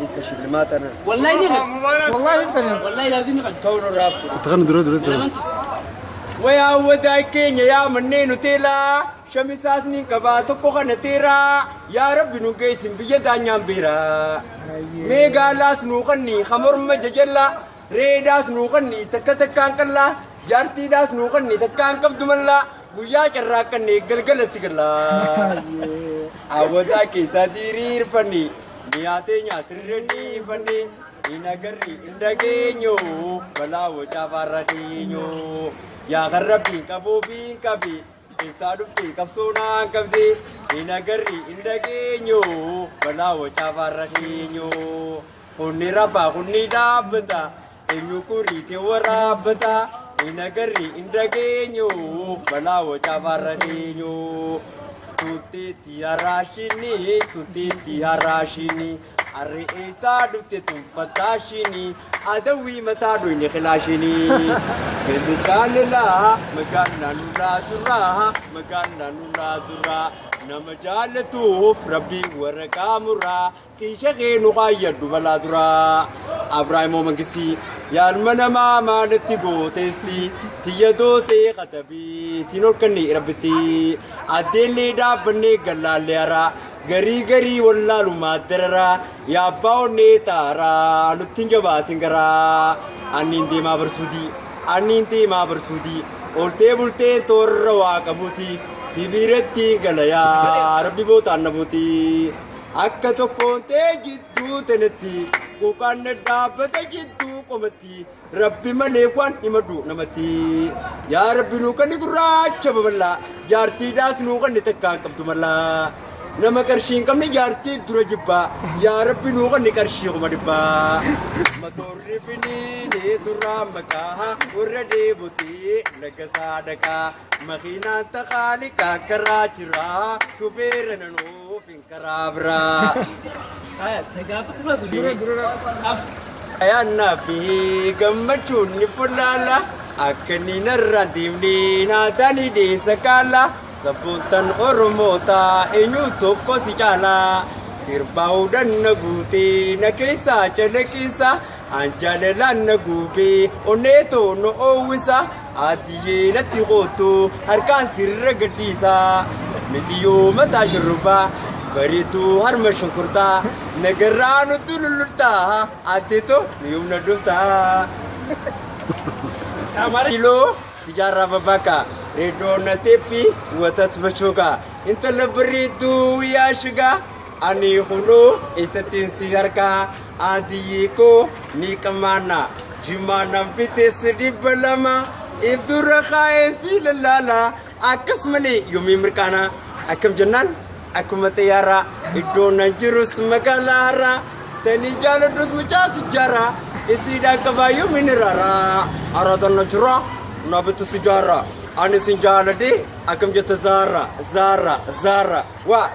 لسه شلمات انا. والله نغن. والله يمكن. والله لازم نغن. كونه رابط. تغني درو درو. ويا وداي كينيا يا منين تيلا شمساسني كبا tokko kana teeraa yaa rabbi nu geessin biyya daanyaan beeraa meegaalaas nuu kanni hamorma jajallaa reedaas nuu kanni takka takkaan qallaa jaartiidhaas nuu kanni takkaan qabdu mallaa guyyaa carraaqqanne galgalatti gallaa hawwataa keessaa diriirfanne mi'aatee nyaatirra dhiifanne hin agarri hin dhageenyo balaa wacaa faarra keenyo yaa kan rabbiin qabuu biin qabi keessaa dhufte qabsoo naan qabde hin agarri hin dhageenyo balaa wacaa faarra keenyo kunni rafaa kunni dhaabbata eenyu kuriite waraabbata hin agarri hin dhageenyo balaa wacaa faarra keenyo tutteetti haraashini tutteetti haraashini harri eessaa dhufte tunfataashini adawwii mataa dhuyne khilaashini gandi jaalalaa magaalaa nurraa duraa magaalaa nurraa duraa nama jaallatuuf rabbiin waraqaa muraa kiisha keenu qaayyadhu balaa duraa Abraahimoo Mangisii yaalma namaa maalatti gooteesti tiyya doosee qatabii tiin ol kennee rabbitti addeellee dhaabbannee gallaallee haraa garii garii wallaalumaa dararaa yaabbaa onnee taaraa nutti hin jabaatin garaa anniin deemaa barsuutii anniin deemaa barsuutii oltee bultee toorra waa qabuuti sibiiratti galayaa rabbi bootaan nabuuti akka tokkoon ta'e jidduu tanatti kukaan dhaabbata jidduu qomatti rabbi malee waan himadhu namatti yaa rabbi nuu kanni gurraacha babal'aa jaartiidhaas nuu kanni takkaan qabdu malaa nama qarshii hin qabne jaartii dura jibbaa yaa rabbi nuu kanni qarshii 5,000 matoorri finiinee duraa maqaa warra deebotee lagasaa dhaqaa makiinaan taqaaliqaa karaa jiraa shufeera nanuuf hin karaa biraa. Tagaafatu Dura dura. Ayyaannaa fi gammachuun ni fullaala akka inni narraa deemnee naatanii deessa kaala sabboontan Oromoota eenyu tokko si caala sirbaa hudhanna guutee na keessaa calaqqisa an jaalalaan na guubee onnee toonu oowwisa adiyyee natti qootu harkaan sirra gadhiisa mitiyyoo mataa shurrubbaa bareedduu harma shunkurtaa nagarraa nutti lullultaa addeetoo ni humna dhuftaa. Kiloo sijaarraa babbaaka reedoo na teeppi watat bachuuka intala bareedduu yaa shigaa ani kunoo eessattiin si harkaa adiyyee koo ni qamaana jimaanaan bitees 200 ibdurra kaa'ee si lallaala akkas malee yoomii mirkaana akkam jennaan akkuma xiyyaaraa iddoo nan jirus magaalaa har'aa tani jaaladhus mucaatu jaaraa isiidhaan qabaa yoomiin irraaraa araatan na jira na bitu si jaara ani sin jaaladhe akkam jetta zaara zaara zaara waa.